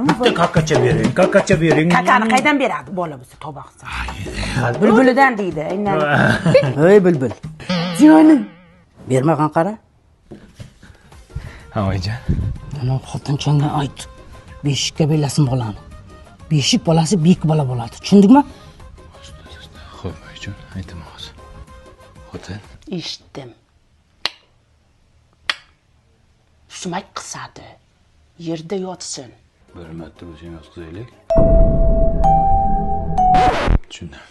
Bitta kakacha bering, kakacha bering. Kakani qaydan beradi bola bo'lsa, tavba qilsin. Bulbulidan deydi. Aynan. Ey bulbul. Jonim. Bermag'an qara. Ha, oyijon. Ana xotinchangga ayt. Beshikka belasin bolani. Beshik bolasi bek bola bo'ladi. Tushundingmi? Xo'p, oyijon, aytaman hozir. Xotin. Eshitdim. Sumak qisadi. Yerda yotsin. Bir marta bo'lsa ham yotqizaylik. Tushundim.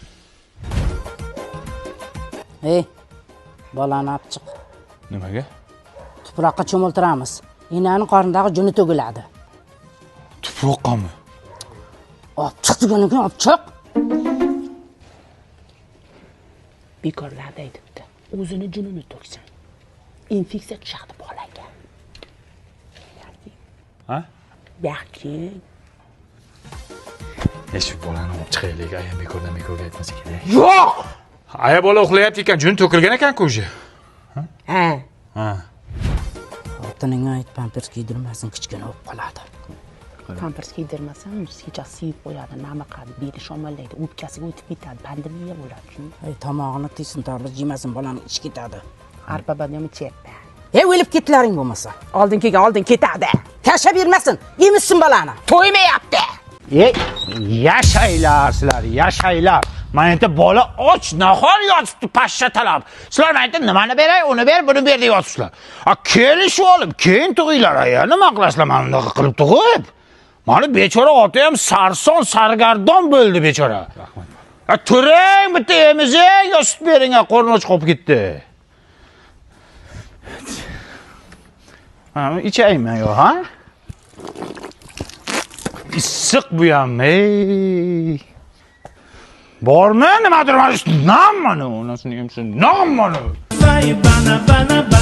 Ey, bolani olib chiq. Nimaga? Tuproqqa cho'miltiramiz. Enani qornidagi juni to'kiladi. Tuproqqami? Olib chiq degandan keyin olib chiq. Bekorlarda aytibdi. O'zini junini to'ksin. Infeksiya tushadi bolaga. Ha? Yaxshi. E shu bolani olib chiqaylik, ayam bekordan bekorga aytmasa kerak. Yo'q. Aya bola uxlayapti ekan, jun to'kilgan ekan-ku уже. Ha. Ha. Xotiningga ayt, pampers kiydirmasin, kichkina bo'lib qoladi. Pampers kiydirmasam, kechasi siyib qo'yadi, namiqadi, beli shamollaydi, o'pkasiga o'tib ketadi, pandemiya bo'ladi. Tushundingmi? Ey, tomog'ini tiysin, torliq yemasin, bolani ichi ketadi. Arpa bodom ichyapman. Ey, o'lib ketlaring bo'lmasa. Oldin kelgan oldin ketadi. Tashlab bermasin, emizsin bolani. To'ymayapti. Ey, yashanglar sizlar, yashanglar. Mana yerda bola och nahor yotibdi pashsha talab. Sizlar mana yerda nimani beray, uni ber, buni ber deyapsizlar. A kelishib olib, keyin tug'inglar aya, nima qilasizlar mana bunaqa qilib tug'ib? Mana bechora ota ham sarson, sargardon bo'ldi bechora. Rahmat. A turing bitta emizing, yo sut bering, a qorni och qolib ketdi. Ha, ichaymi yo, ha? Issiq bu ham, ey. Bormi nimadir mana shu nam mana, onasini emsin, nam mana. Bana bana.